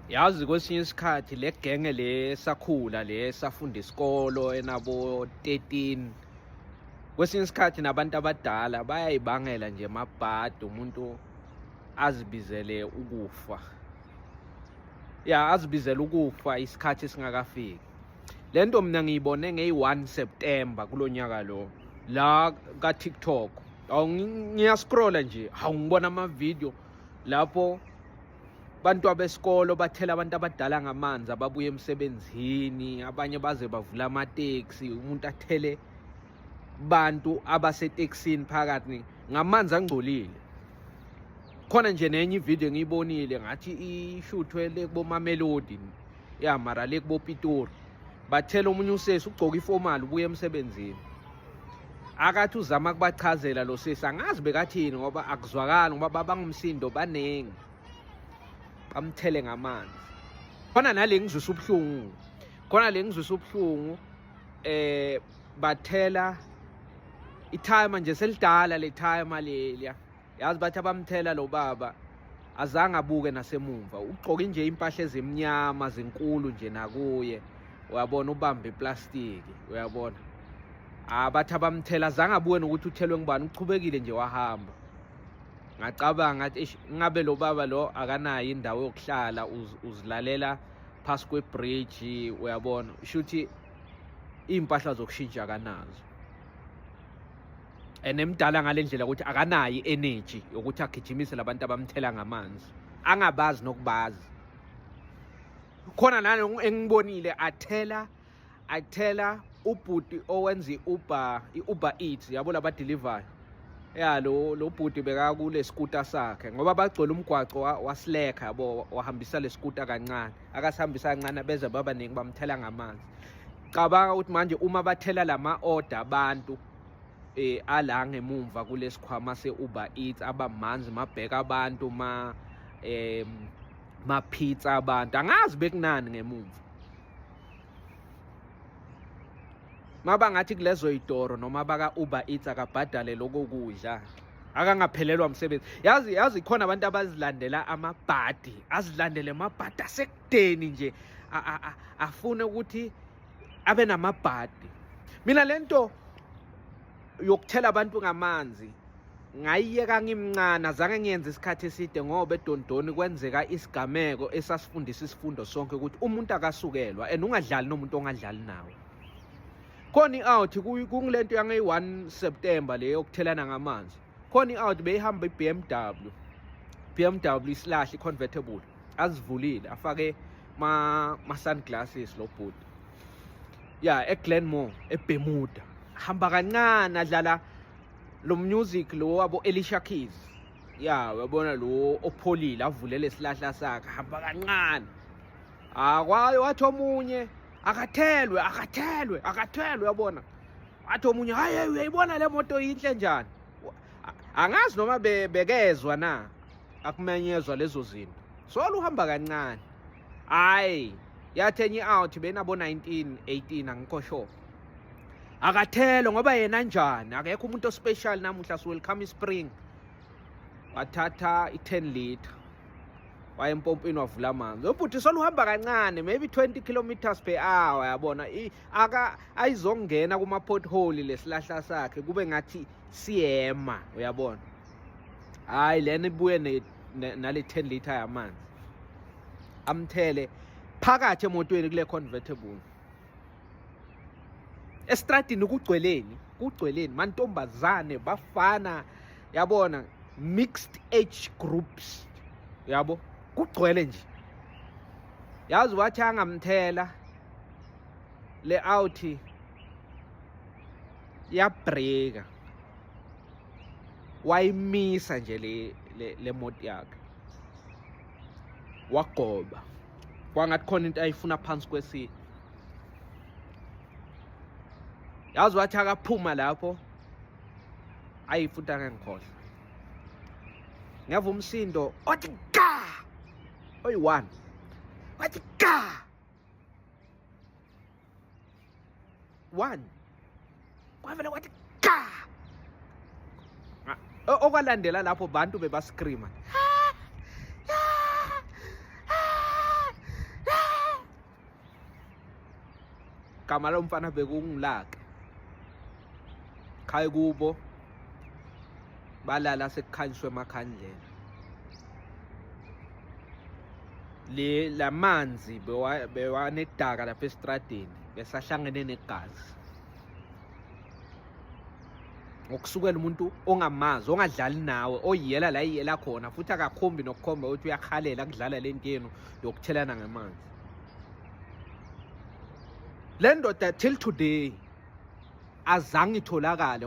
Yazi kwesinye isikhathi le genge le sakhula le safunda isikolo enabo 13, kwesinye isikhathi nabantu abadala bayayibangela nje amabhadi, umuntu azibizele ukufa, ya, azibizele ukufa isikhathi singakafiki. Lento mina ngiyibone ngeyi-1 September kulonyaka lo la ka TikTok. Awu, ngiyascrolla nje, hawu, ngibona ama video lapho bantu abesikolo bathela abantu abadala ngamanzi ababuya emsebenzini, abanye baze bavula amateksi, umuntu athele bantu abasetekisini phakathi ngamanzi angcolile. Khona nje nenye ivideo engiyibonile, ngathi ishuthwe le kuboMamelodi, ya, mara le kuboPitori, bathela omunye usesi ugcoka i-formal, ubuya emsebenzini. Akathi uzama kubachazela lo sisi, angazi bekathini ngoba akuzwakali, ngoba babangumsindo baningi, bamthele ngamanzi. Khona nale ngizwisa ubuhlungu, khona le ngizwisa ubuhlungu, bathela itimer nje, selidala le timer leliya. Yazi bathi abamthela lo baba azange abuke nasemumva, ugqoke nje impahla ezimnyama zinkulu nje nakuye, uyabona, ubambe iplastiki, uyabona. Ah, bathi abamthela azange abuke nokuthi uthelwe ngubani, uchubekile nje wahamba. Ngacabanga ngathi, eish, ngabe lo baba lo akanayo indawo yokuhlala, uzilalela phasi kwebridge, uyabona, shuthi iy'mpahla zokushintsha akanazo, and emdala ngale ndlela ukuthi akanayo i-energy yokuthi agijimise labantu abamthela ngamanzi angabazi nokubazi. Khona nani engibonile athela ubhuti owenza i-Uber, i-Uber Eats, yabo, laba deliver ya. Lo bhuti bekakule scooter sakhe, ngoba bagcwele umgwaco, wasleka, yabo, wahambisa le scooter kancane, akasihambisa kancane, beze babaningi, bamthela ngamanzi. Cabanga ukuthi manje uma bathela lama order abantu ala ngemumva kulesikhwama se-Uber Eats, abamanzi mabheka abantu ma ma pizza abantu, angazi bekunani ngemumva. Maba ngathi kulezo yitoro noma baka Uber Eats akabhadale lokho kudla, akangaphelelwa umsebenzi. Yazi khona abantu abazilandela amabhadi, azilandele amabhadi asekudeni nje, afune ukuthi abe namabhadi. Mina lento yokuthela abantu ngamanzi ngayiyeka ngimncane, azange ngiyenze isikhathi eside, ngoba eDondoni kwenzeka isigameko esasifundisa isifundo sonke ukuthi umuntu akasukelwa and ungadlali nomuntu ongadlali nawe. Khona i-out kungilento yangeyi-1 September le yokuthelana ngamanzi. Khona i-out beyihamba i-BMW, BMW isilahle, i-convertible, azivulile, afake ma sunglasses lo bhuti, ya, eGlenmore, eBermuda, hamba kancane, adlala lo music lo wabo Alicia Keys, ya, uyabona, lo opholile, avulele isihlahla sakhe, hamba kancane. Akwayo wathi omunye akathelwe, akathelwe, akathelwe, uyabona. Wathi omunye, hayi, uyayibona le moto yinhle njani. Angazi noma bekezwa na akumenyezwa lezo zinto, solo uhamba kancane. Hayi, yathi enye out benabo 19 18, angikho sure, akathelo ngoba yena njani, akekho umuntu ospecial namuhla, so welcome spring. Wathatha i-10 liter, waye empompini, wavula amanzi. Ubhuti soluhamba kancane, maybe 20 kilometers per hour, yabona, aka ayizongena kuma pothole lesilahla sakhe kube ngathi siyema, uyabona. Hayi, lena ibuye nale 10 liter yamanzi, amthele phakathi emotweni kule convertible. Estradini kugcweleni, kugcweleni mantombazane, bafana, yabona, mixed age groups, yabo, kugcwele nje. Yazi wathi angamthela le out yabreka, wayimisa nje le moto yakhe, wagoba kwangathi khona into ayifuna phansi kwesi. Yazi wathi akaphuma lapho, ayi, futhi angengikhohlwa, ngeva umsindo othi ka oyi-one, wathi ka one, kwavele kwathi ka. Okwalandela lapho bantu bebascreama. Gama lomfana bekungulake. Khaya kubo balala sekukhanyiswe emakhandlela. Le lamanzi bewanedaka lapha estradeni besahlangene negazi. Ngokusukela umuntu ongamazi ongadlali nawe oyiyela la iyela khona futhi akakhombi nokukhomba ukuthi uyakhalela kudlala le nto yenu yokuthelana ngamanzi. Le ndoda till today azange itholakale.